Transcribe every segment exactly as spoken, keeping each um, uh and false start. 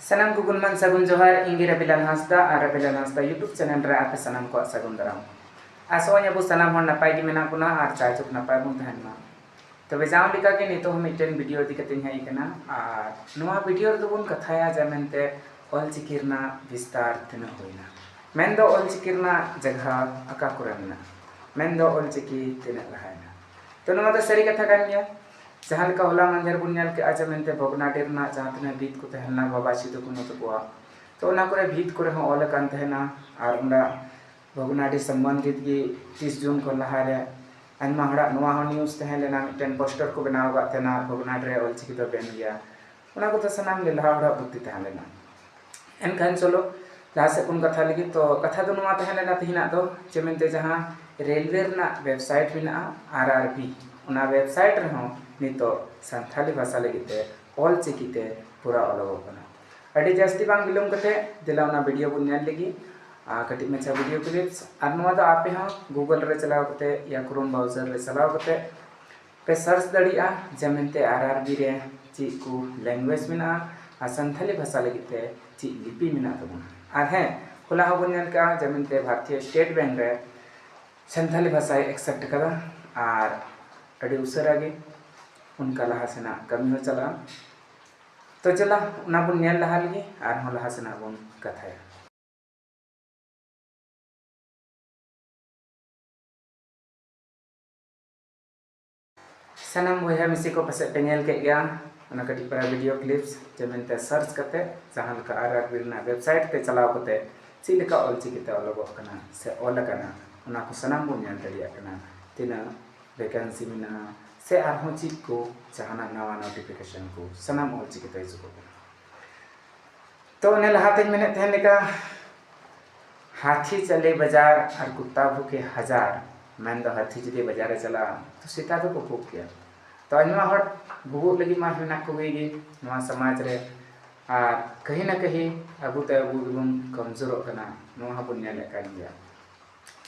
ᱥᱟᱱᱟᱢ ᱠᱚ ᱜᱩᱱᱢᱟᱱ ᱥᱟᱹᱜᱩᱱ ᱡᱚᱦᱟᱨ᱾ ᱤᱧ ᱜᱮ ᱨᱟᱵᱤᱞᱟᱞ ᱦᱟᱸᱥᱫᱟ ᱟᱨ ᱨᱟᱵᱤᱞᱟᱞ ᱦᱟᱸᱥᱫᱟ YouTube ᱪᱮᱱᱮᱞ ᱨᱮ ᱟᱯᱮ ᱥᱟᱱᱟᱢ ᱠᱚᱣᱟᱜ ᱥᱟᱹᱜᱩᱱ ᱫᱟᱨᱟᱢ᱾ ᱟᱥᱚᱜ ᱟᱹᱧ ᱟᱵᱚ ᱥᱟᱱᱟᱢ ᱦᱚᱲ ᱱᱟᱯᱟᱭ ᱜᱮ ᱢᱮᱱᱟᱜ ᱵᱚᱱᱟ ᱟᱨ ᱡᱟᱭᱡᱩᱜᱽ ᱱᱟᱯᱟᱭ ᱵᱚᱱ ᱛᱟᱦᱮᱱ ᱢᱟ᱾ ᱛᱚᱵᱮ ᱡᱟᱣ ᱞᱮᱠᱟᱜᱮ ᱱᱤᱛᱚᱜ ᱦᱚᱸ ᱢᱤᱫᱴᱮᱱ ᱵᱷᱤᱰᱤᱭᱳ ᱤᱫᱤ ᱠᱟᱛᱮᱧ ᱦᱮᱡ ᱟᱠᱟᱱᱟ ᱟᱨ ᱱᱚᱣᱟ ᱵᱷᱤᱰᱤᱭᱳ ᱨᱮᱫᱚ ᱵᱚᱱ ᱠᱟᱛᱷᱟᱭᱟ ᱡᱮ ᱢᱮᱱᱛᱮ ᱚᱞᱪᱤᱠᱤ ᱨᱮᱱᱟᱜ ᱵᱤᱥᱛᱟᱨ ᱛᱤᱱᱟᱹᱜ ᱦᱩᱭᱱᱟ, ᱢᱮᱱᱫᱚ ᱚᱞᱪᱤᱠᱤ ᱨᱮᱱᱟᱜ ᱡᱟᱭᱜᱟ ᱚᱠᱟ ᱠᱚᱨᱮ ᱢᱮᱱᱟᱜᱼᱟ, ᱢᱮᱱᱫᱚ ᱚᱞᱪᱤᱠᱤ ᱛᱤᱱᱟᱹᱜ ᱞᱟᱦᱟᱭᱮᱱᱟ᱾ ᱛᱚ ᱱᱚᱣᱟ ᱫᱚ ᱥᱟᱹᱨᱤ ᱠᱟᱛᱷᱟ ᱠᱟᱱ ᱜᱮᱭᱟ᱾ ᱡᱟᱦᱟᱸ ᱞᱮᱠᱟ ᱦᱚᱞᱟ ᱢᱟᱫᱷᱮᱨ ᱵᱚᱱ ᱧᱮᱞ ᱠᱮᱜᱼᱟ ᱡᱮ ᱢᱮᱱᱛᱮ ᱵᱷᱚᱜᱽᱱᱟᱰᱤ ᱨᱮᱱᱟᱜ ᱡᱟᱦᱟᱸ ᱛᱤᱱᱟᱹᱜ ᱵᱷᱤᱛ ᱠᱚ ᱛᱟᱦᱮᱸ ᱞᱮᱱᱟ ᱵᱟᱵᱟ ᱥᱤᱫᱩ ᱠᱟᱹᱱᱦᱩ ᱛᱟᱠᱚᱣᱟᱜ, ᱛᱚ ᱚᱱᱟ ᱠᱚᱨᱮ ᱵᱷᱤᱛ ᱠᱚᱨᱮ ᱦᱚᱸ ᱚᱞ ᱟᱠᱟᱱ ᱛᱟᱦᱮᱱᱟ᱾ ᱟᱨ ᱚᱸᱰᱮ ᱵᱷᱚᱜᱽᱱᱟᱰᱤ ᱥᱚᱢᱵᱚᱱᱫᱷᱤᱛ ᱜᱮ ᱛᱤᱥ ᱡᱩᱱ ᱠᱷᱚᱱ ᱞᱟᱦᱟᱨᱮ ᱟᱭᱢᱟ ᱦᱚᱲᱟᱜ ᱱᱚᱣᱟ ᱦᱚᱸ ᱱᱤᱭᱩᱡᱽ ᱛᱟᱦᱮᱸ ᱞᱮᱱᱟ, ᱢᱤᱫᱴᱮᱱ ᱯᱳᱥᱴᱟᱨ ᱠᱚ ᱵᱮᱱᱟᱣ ᱟᱠᱟᱫ ᱛᱟᱦᱮᱱᱟ ᱵᱷᱚᱜᱽᱱᱟᱰᱤ ᱨᱮ ᱚᱞᱪᱤᱠᱤ ᱫᱚ ᱵᱮᱱ ᱜᱮᱭᱟ᱾ ᱚᱱᱟ ᱠᱚᱫᱚ ᱥᱟᱱᱟᱢ ᱜᱮ ᱞᱟᱦᱟ ᱦᱚᱲᱟᱜ ᱵᱩᱫᱽᱫᱷᱤ ᱛᱟᱦᱮᱸ ᱞᱮᱱᱟ᱾ ᱮᱱᱠᱷᱟᱱ ᱪᱚᱞᱚ ᱞᱟᱦᱟ ᱥᱮᱫ ᱵᱚᱱ ᱠᱟᱛᱷᱟ ᱞᱟᱹᱜᱤᱫ᱾ ᱛᱚ ᱠᱟᱛᱷᱟ ᱫᱚ ᱱᱚᱣᱟ ᱛᱟᱦᱮᱸ ᱞᱮᱱᱟ ᱛᱮᱦᱮᱧᱟᱜ ᱫᱚ, ᱡᱮ ᱢᱮᱱᱛᱮ ᱡᱟᱦᱟᱸ ᱨᱮᱞᱣᱮ ᱨᱮᱱᱟᱜ ᱣᱮᱵᱽᱥᱟᱭᱤᱴ ᱢᱮᱱᱟᱜᱼᱟ ᱟᱨ ᱟᱨ ᱵᱤ, ᱚᱱᱟ ᱣᱮᱵᱽᱥᱟᱭᱤᱴ ᱨᱮᱦᱚᱸ ᱱᱤᱛᱚᱜ ᱥᱟᱱᱛᱷᱟᱞᱤ ᱵᱷᱟᱥᱟ ᱞᱟᱹᱜᱤᱫ ᱛᱮ ᱚᱞ ᱪᱤᱠᱤ ᱛᱮ ᱯᱩᱨᱟᱹ ᱚᱞᱚᱜᱚᱜ ᱠᱟᱱᱟ᱾ ᱟᱹᱰᱤ ᱡᱟᱹᱥᱛᱤ ᱵᱟᱝ ᱵᱤᱞᱚᱢ ᱠᱟᱛᱮ ᱫᱮᱞᱟ ᱚᱱᱟ ᱵᱷᱤᱰᱤᱭᱳ ᱵᱚᱱ ᱧᱮᱞ ᱞᱮᱜᱮ᱾ ᱟᱨ ᱠᱟᱹᱴᱤᱡ ᱢᱟᱪᱷᱟ ᱵᱷᱤᱰᱤᱭᱳ ᱠᱞᱤᱯᱥ, ᱟᱨ ᱱᱚᱣᱟ ᱫᱚ ᱟᱯᱮ ᱦᱚᱸ ᱜᱩᱜᱚᱞ ᱨᱮ ᱪᱟᱞᱟᱣ ᱠᱟᱛᱮ ᱭᱟ ᱠᱨᱳᱢ ᱵᱨᱟᱣᱡᱟᱨ ᱨᱮ ᱪᱟᱞᱟᱣ ᱠᱟᱛᱮ ᱯᱮ ᱥᱟᱨᱪ ᱫᱟᱲᱮᱭᱟᱜᱼᱟ ᱡᱮ ᱢᱮᱱᱛᱮ ᱟᱨ ᱟᱨ ᱵᱤ ᱨᱮ ᱪᱮᱫ ᱠᱚ ᱞᱮᱝᱜᱩᱭᱮᱡᱽ ᱢᱮᱱᱟᱜᱼᱟ ᱟᱨ ᱥᱟᱱᱛᱷᱟᱞᱤ ᱵᱷᱟᱥᱟ ᱞᱟᱹᱜᱤᱫ ᱛᱮ ᱪᱮᱫ ᱞᱤᱯᱤ ᱢᱮᱱᱟᱜ ᱛᱟᱵᱚᱱᱟ᱾ ᱟᱨ ᱦᱮᱸ, ᱦᱚᱞᱟ ᱦᱚᱸᱵᱚᱱ ᱧᱮᱞ ᱠᱟᱜᱼᱟ ᱡᱮ ᱢᱮᱱᱛᱮ ᱵᱷᱟᱨᱚᱛᱤᱭᱚ ᱥᱴᱮᱴ ᱵᱮᱝᱠ ᱨᱮ ᱥᱟᱱᱛᱷᱟᱞᱤ ᱵᱷᱟᱥᱟᱭ ᱮᱠᱥᱮᱯᱴ ᱠᱟᱫᱟ ᱟᱨ ᱟᱹᱰᱤ ᱩᱥᱟᱹᱨᱟ ᱜᱮ ᱚᱱᱠᱟ ᱞᱟᱦᱟ ᱥᱮᱱᱟᱜ ᱠᱟᱹᱢᱤ ᱦᱚᱸ ᱪᱟᱞᱟᱜᱼᱟ᱾ ᱛᱚ ᱪᱚᱞᱚ ᱚᱱᱟ ᱵᱚᱱ ᱧᱮᱞ ᱞᱟᱦᱟ ᱞᱮᱜᱮ, ᱟᱨᱦᱚᱸ ᱞᱟᱦᱟ ᱥᱮᱱᱟᱜ ᱵᱚᱱ ᱠᱟᱛᱷᱟᱭᱟ᱾ ᱥᱟᱱᱟᱢ ᱵᱚᱭᱦᱟ ᱢᱤᱥᱤ ᱠᱚ ᱯᱟᱥᱮᱡ ᱯᱮ ᱧᱮᱞ ᱠᱮᱫ ᱜᱮᱭᱟ ᱚᱱᱟ ᱠᱟᱹᱴᱤᱡ ᱯᱟᱨᱟ ᱵᱷᱤᱰᱤᱭᱳ ᱠᱞᱤᱯᱥ, ᱡᱮ ᱢᱮᱱᱛᱮ ᱥᱟᱨᱪ ᱠᱟᱛᱮ ᱡᱟᱦᱟᱸ ᱞᱮᱠᱟ ᱟᱨ ᱟᱨ ᱵᱤ ᱨᱮᱱᱟᱜ ᱣᱮᱵᱽᱥᱟᱭᱤᱴ ᱛᱮ ᱪᱟᱞᱟᱣ ᱠᱟᱛᱮ ᱪᱮᱫ ᱞᱮᱠᱟ ᱚᱞᱪᱤᱠᱤ ᱛᱮ ᱚᱞᱚᱜᱚᱜ ᱠᱟᱱᱟ ᱥᱮ ᱚᱞ ᱟᱠᱟᱱᱟ, ᱚᱱᱟ ᱠᱚ ᱥᱟᱱᱟᱢ ᱵᱚᱱ ᱧᱮᱞ ᱫᱟᱲᱮᱭᱟᱜ ᱠᱟᱱᱟ᱾ ᱛᱤᱱᱟᱹᱜ ᱵᱷᱮᱠᱮᱱᱥᱤ ᱢᱮᱱᱟᱜᱼᱟ ᱥᱮ ᱟᱨᱦᱚᱸ ᱪᱮᱫ ᱠᱚ ᱡᱟᱦᱟᱱᱟᱜ ᱱᱟᱣᱟ ᱱᱳᱴᱤᱯᱷᱤᱠᱮᱥᱚᱱ ᱠᱚ ᱥᱟᱱᱟᱢ ᱚᱞᱪᱤᱠᱤ ᱛᱮ ᱦᱤᱡᱩᱜᱚᱜ ᱠᱟᱱᱟ᱾ ᱛᱚ ᱚᱱᱮ ᱞᱟᱦᱟᱛᱮᱧ ᱢᱮᱱᱮᱫ ᱛᱟᱦᱮᱸ ᱞᱮᱠᱟ, ᱦᱟᱛᱷᱤ ᱪᱟᱞᱮ ᱵᱟᱡᱟᱨ ᱟᱨ ᱠᱩᱛᱛᱟ ᱵᱷᱩᱠᱮ ᱦᱟᱡᱟᱨ, ᱢᱮᱱᱫᱚ ᱦᱟᱹᱛᱤ ᱡᱩᱫᱤ ᱵᱟᱡᱟᱨ ᱨᱮ ᱪᱟᱞᱟᱜᱼᱟ ᱛᱚ ᱥᱮᱛᱟ ᱫᱚᱠᱚ ᱵᱷᱩᱠ ᱜᱮᱭᱟ᱾ ᱛᱚ ᱟᱭᱢᱟ ᱦᱚᱲ ᱵᱷᱩᱜᱩᱜ ᱞᱟᱹᱜᱤᱫ ᱢᱟ ᱢᱮᱱᱟᱜ ᱠᱚᱜᱮ ᱜᱮ ᱱᱚᱣᱟ ᱥᱚᱢᱟᱡᱽ ᱨᱮ, ᱟᱨ ᱠᱟᱹᱦᱤ ᱱᱟ ᱠᱟᱹᱦᱤ ᱟᱵᱚ ᱛᱮ ᱟᱵᱚ ᱜᱮᱵᱚᱱ ᱠᱚᱢᱡᱳᱨᱚᱜ ᱠᱟᱱᱟ, ᱱᱚᱣᱟ ᱦᱚᱸᱵᱚᱱ ᱧᱮᱞᱮᱫ ᱠᱟᱱ ᱜᱮᱭᱟ᱾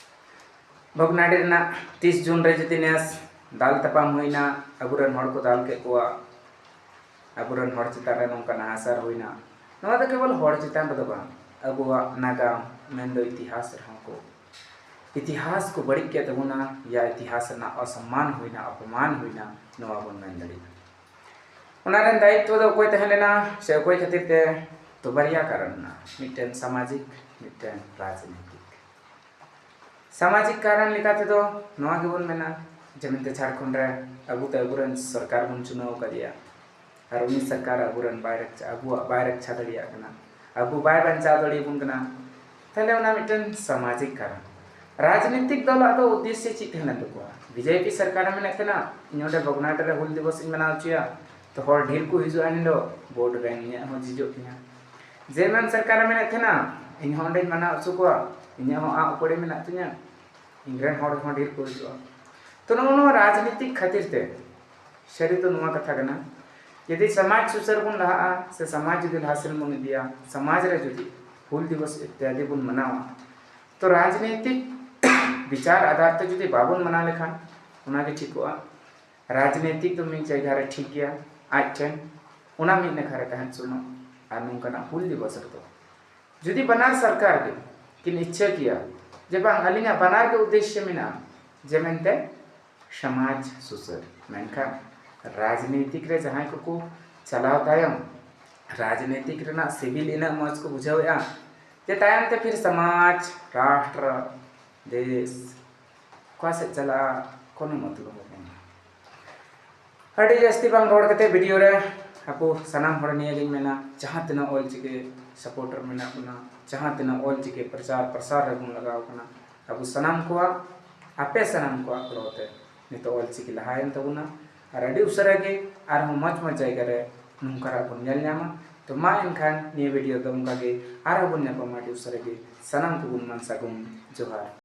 ᱵᱷᱚᱜᱽᱱᱟᱰᱤ ᱨᱮᱱᱟᱜ ᱛᱤᱥ ᱡᱩᱱ ᱨᱮ ᱡᱩᱫᱤ ᱱᱮᱥ ᱫᱟᱞ ᱛᱟᱯᱟᱢ ᱦᱩᱭᱱᱟ, ᱟᱵᱚᱨᱮᱱ ᱦᱚᱲ ᱠᱚ ᱫᱟᱞ ᱠᱮᱫ ᱠᱚᱣᱟ, ᱟᱵᱚᱨᱮᱱ ᱦᱚᱲ ᱪᱮᱛᱟᱱ ᱨᱮ ᱱᱚᱝᱠᱟ ᱱᱟᱦᱟᱪᱟᱨ ᱦᱩᱭᱱᱟ, ᱱᱚᱣᱟ ᱫᱚ ᱠᱮᱵᱚᱞ ᱦᱚᱲ ᱪᱮᱛᱟᱱ ᱨᱮᱫᱚ ᱵᱟᱝ, ᱟᱵᱚᱣᱟᱜ ᱱᱟᱜᱟᱢ ᱢᱮᱱᱫᱚ ᱤᱛᱤᱦᱟᱥ ᱨᱮᱦᱚᱸ ᱠᱚ ᱤᱛᱤᱦᱟᱥ ᱠᱚ ᱵᱟᱹᱲᱤᱡ ᱠᱮᱫ ᱛᱟᱵᱚᱱᱟ, ᱭᱟ ᱤᱛᱤᱦᱟᱥ ᱨᱮᱱᱟᱜ ᱚᱥᱚᱢᱢᱟᱱ ᱦᱩᱭᱱᱟ, ᱚᱯᱚᱢᱟᱱ ᱦᱩᱭᱱᱟ, ᱱᱚᱣᱟ ᱵᱚᱱ ᱢᱮᱱ ᱫᱟᱲᱮᱭᱟᱜᱼᱟ᱾ ᱚᱱᱟ ᱨᱮᱱ ᱫᱟᱭᱤᱛᱛᱚ ᱫᱚ ᱚᱠᱚᱭ ᱛᱟᱦᱮᱸ ᱞᱮᱱᱟ ᱥᱮ ᱚᱠᱚᱭ ᱠᱷᱟᱹᱛᱤᱨ ᱛᱮ? ᱛᱚ ᱵᱟᱨᱭᱟ ᱠᱟᱨᱚᱱ ᱢᱮᱱᱟᱜᱼᱟ, ᱢᱤᱫᱴᱮᱱ ᱥᱟᱢᱟᱡᱤᱠ, ᱢᱤᱫᱴᱮᱱ ᱨᱟᱡᱽᱱᱤᱛᱤᱠ᱾ ᱥᱟᱢᱟᱡᱤᱠ ᱠᱟᱨᱚᱱ ᱞᱮᱠᱟ ᱛᱮᱫᱚ ᱱᱚᱣᱟ ᱜᱮᱵᱚᱱ ᱢᱮᱱᱟ ᱡᱮ ᱢᱮᱱᱛᱮ ᱡᱷᱟᱲᱠᱷᱚᱸᱰ ᱨᱮ ᱟᱵᱚ ᱛᱮ ᱟᱵᱚᱨᱮᱱ ᱥᱚᱨᱠᱟᱨ ᱵᱚᱱ ᱪᱩᱱᱟᱹᱣ ᱟᱠᱟᱫᱮᱭᱟ, ᱟᱨ ᱩᱱᱤ ᱥᱚᱨᱠᱟᱨ ᱟᱵᱚᱨᱮᱱ ᱵᱟᱭ ᱨᱚᱠᱷᱟ, ᱟᱵᱚᱣᱟᱜ ᱵᱟᱭ ᱨᱚᱠᱷᱟ ᱫᱟᱲᱮᱭᱟᱜ ᱠᱟᱱᱟ, ᱟᱵᱚ ᱵᱟᱭ ᱵᱟᱧᱪᱟᱣ ᱫᱟᱲᱮᱭᱟᱵᱚᱱ ᱠᱟᱱᱟ, ᱛᱟᱦᱞᱮ ᱚᱱᱟ ᱢᱤᱫᱴᱮᱱ ᱥᱟᱢᱟᱡᱤᱠ ᱠᱟᱨᱚᱱ᱾ ᱨᱟᱡᱽᱱᱤᱛᱤᱠ ᱫᱚᱞᱟᱜ ᱫᱚ ᱩᱫᱽᱫᱮᱥᱥᱚ ᱪᱮᱫ ᱛᱟᱦᱮᱸ ᱞᱮᱱ ᱛᱟᱠᱚᱣᱟ? ᱵᱤᱡᱮᱯᱤ ᱥᱚᱨᱠᱟᱨᱮ ᱢᱮᱱᱮᱫ ᱛᱟᱦᱮᱱᱟ, ᱤᱧ ᱚᱸᱰᱮ ᱵᱷᱚᱜᱽᱱᱟᱰᱤ ᱨᱮ ᱦᱩᱞ ᱫᱤᱵᱚᱥ ᱤᱧ ᱢᱟᱱᱟᱣ ᱦᱚᱪᱚᱭᱟ, ᱛᱚ ᱦᱚᱲ ᱰᱷᱮᱨ ᱠᱚ ᱦᱤᱡᱩᱜᱼᱟ ᱮᱱᱦᱤᱞᱳᱜ, ᱵᱷᱳᱴ ᱨᱮ ᱤᱧᱟᱹᱜ ᱦᱚᱸ ᱡᱷᱤᱡᱚᱜ ᱛᱤᱧᱟ᱾ ᱡᱮᱢᱮᱱ ᱥᱚᱨᱠᱟᱨᱮ ᱢᱮᱱᱮᱫ ᱛᱟᱦᱮᱱᱟ, ᱤᱧ ᱦᱚᱸ ᱚᱸᱰᱮᱧ ᱢᱟᱱᱟᱣ ᱦᱚᱪᱚ ᱠᱚᱣᱟ, ᱤᱧᱟᱹᱜ ᱦᱚᱸ ᱟᱜ ᱩᱯᱟᱹᱲᱤ ᱢᱮᱱᱟᱜ ᱛᱤᱧᱟ, ᱤᱧ ᱨᱮᱱ ᱦᱚᱲ ᱦᱚᱸ ᱰᱷᱮᱨ ᱠᱚ ᱦᱤᱡᱩᱜᱼᱟ᱾ ᱛᱚ ᱱᱚᱜᱼᱚ ᱱᱚᱣᱟ ᱨᱟᱡᱽᱱᱤᱛᱤᱠ ᱠᱷᱟᱹᱛᱤᱨ ᱛᱮ ᱥᱟᱹᱨᱤ ᱫᱚ ᱱᱚᱣᱟ ᱠᱟᱛᱷᱟ ᱠᱟᱱᱟ, ᱡᱩᱫᱤ ᱥᱚᱢᱟᱡᱽ ᱥᱩᱥᱟᱹᱨ ᱵᱚᱱ ᱞᱟᱦᱟᱜᱼᱟ ᱥᱮ ᱥᱚᱢᱟᱡᱽ ᱡᱩᱫᱤ ᱞᱟᱦᱟ ᱥᱮᱱ ᱵᱚᱱ ᱤᱫᱤᱭᱟ, ᱥᱚᱢᱟᱡᱽ ᱨᱮ ᱡᱩᱫᱤ ᱦᱩᱞ ᱫᱤᱵᱚᱥ ᱤᱛᱛᱟᱫᱤ ᱵᱚᱱ ᱢᱟᱱᱟᱣᱟ, ᱛᱚ ᱨᱟᱡᱽᱱᱤᱛᱤᱠ ᱵᱤᱪᱟᱨ ᱟᱫᱷᱟᱨ ᱛᱮ ᱡᱩᱫᱤ ᱵᱟᱵᱚᱱ ᱢᱟᱱᱟᱣ ᱞᱮᱠᱷᱟᱱ ᱚᱱᱟᱜᱮ ᱴᱷᱤᱠᱚᱜᱼᱟ᱾ ᱨᱟᱡᱽᱱᱤᱛᱤᱠ ᱫᱚ ᱢᱤᱫ ᱡᱟᱭᱜᱟ ᱨᱮ ᱴᱷᱤᱠ ᱜᱮᱭᱟ, ᱟᱡ ᱴᱷᱮᱱ, ᱚᱱᱟ ᱢᱤᱫ ᱱᱟᱠᱷᱟ ᱨᱮ ᱛᱟᱦᱮᱸ ᱦᱚᱪᱚᱱᱚᱜ᱾ ᱟᱨ ᱱᱚᱝᱠᱟᱱᱟᱜ ᱦᱩᱞ ᱫᱤᱵᱚᱥ ᱨᱮᱫᱚ ᱡᱩᱫᱤ ᱵᱟᱱᱟᱨ ᱥᱚᱨᱠᱟᱨ ᱜᱮ ᱠᱤᱱ ᱤᱪᱪᱷᱟᱹ ᱠᱮᱭᱟ ᱡᱮ ᱵᱟᱝ, ᱟᱹᱞᱤᱧᱟᱜ ᱵᱟᱱᱟᱨ ᱜᱮ ᱩᱫᱽᱫᱮᱥᱥᱚ ᱢᱮᱱᱟᱜᱼᱟ, ᱡᱮ ᱢᱮᱱᱛᱮ ᱥᱚᱢᱟᱡᱽ ᱥᱩᱥᱟᱹᱨ, ᱢᱮᱱᱠᱷᱟᱱ ᱨᱟᱡᱽᱱᱤᱛᱤᱠ ᱨᱮ ᱡᱟᱦᱟᱸᱭ ᱠᱚᱠᱚ ᱪᱟᱞᱟᱣ ᱛᱟᱭᱚᱢ, ᱨᱟᱡᱽᱱᱤᱛᱤᱠ ᱨᱮᱱᱟᱜ ᱥᱤᱵᱤᱞ ᱤᱱᱟᱹᱜ ᱢᱚᱡᱽ ᱠᱚ ᱵᱩᱡᱷᱟᱹᱣᱮᱫᱼᱟ ᱡᱮ ᱛᱟᱭᱚᱢ ᱛᱮ ᱯᱷᱤᱨ ᱥᱚᱢᱟᱡᱽ, ᱨᱟᱥᱴᱨᱚ, ᱫᱮᱥ ᱚᱠᱟ ᱥᱮᱫ ᱪᱟᱞᱟᱜᱼᱟ, ᱠᱳᱱᱳ ᱢᱚᱛᱞᱚᱵ ᱵᱟᱹᱱᱩᱜᱼᱟ᱾ ᱟᱹᱰᱤ ᱡᱟᱹᱥᱛᱤ ᱵᱟᱝ ᱨᱚᱲ ᱠᱟᱛᱮ ᱵᱷᱤᱰᱤᱭᱳ ᱨᱮ ᱟᱵᱚ ᱥᱟᱱᱟᱢ ᱦᱚᱲ ᱱᱤᱭᱟᱹ ᱜᱤᱧ ᱢᱮᱱᱟ, ᱡᱟᱦᱟᱸ ᱛᱤᱱᱟᱹᱜ ᱚᱞ ᱪᱤᱠᱤ ᱥᱟᱯᱳᱨᱴᱟᱨ ᱢᱮᱱᱟᱜ ᱵᱚᱱᱟ, ᱡᱟᱦᱟᱸ ᱛᱤᱱᱟᱹᱜ ᱚᱞ ᱪᱤᱠᱤ ᱯᱨᱚᱪᱟᱨ ᱯᱨᱚᱥᱟᱨ ᱨᱮᱵᱚᱱ ᱞᱟᱜᱟᱣ ᱠᱟᱱᱟ, ᱟᱵᱚ ᱥᱟᱱᱟᱢ ᱠᱚᱣᱟᱜ, ᱟᱯᱮ ᱥᱟᱱᱟᱢ ᱠᱚᱣᱟᱜ ᱜᱚᱲᱚ ᱛᱮ ᱱᱤᱛᱚᱜ ᱚᱞ ᱪᱤᱠᱤ ᱞᱟᱦᱟᱭᱮᱱ ᱛᱟᱵᱚᱱᱟ᱾ ᱟᱨ ᱟᱹᱰᱤ ᱩᱥᱟᱹᱨᱟ ᱜᱮ ᱟᱨᱦᱚᱸ ᱢᱚᱡᱽ ᱢᱚᱡᱽ ᱡᱟᱭᱜᱟ ᱨᱮ ᱱᱚᱝᱠᱟᱱᱟᱜ ᱵᱚᱱ ᱧᱮᱞ ᱧᱟᱢᱟ᱾ ᱛᱚ ᱢᱟ ᱮᱱᱠᱷᱟᱱ ᱱᱤᱭᱟᱹ ᱵᱷᱤᱰᱤᱭᱳ ᱫᱚ ᱚᱱᱠᱟ ᱜᱮ, ᱟᱨᱦᱚᱸ ᱵᱚᱱ ᱧᱟᱯᱟᱢᱟ ᱟᱹᱰᱤ ᱩᱥᱟᱹᱨᱟ ᱜᱮ᱾ ᱥᱟᱱᱟᱢ ᱠᱚᱵᱚᱱ ᱢᱟ ᱥᱟᱹᱜᱩᱱ ᱡᱚᱦᱟᱨ᱾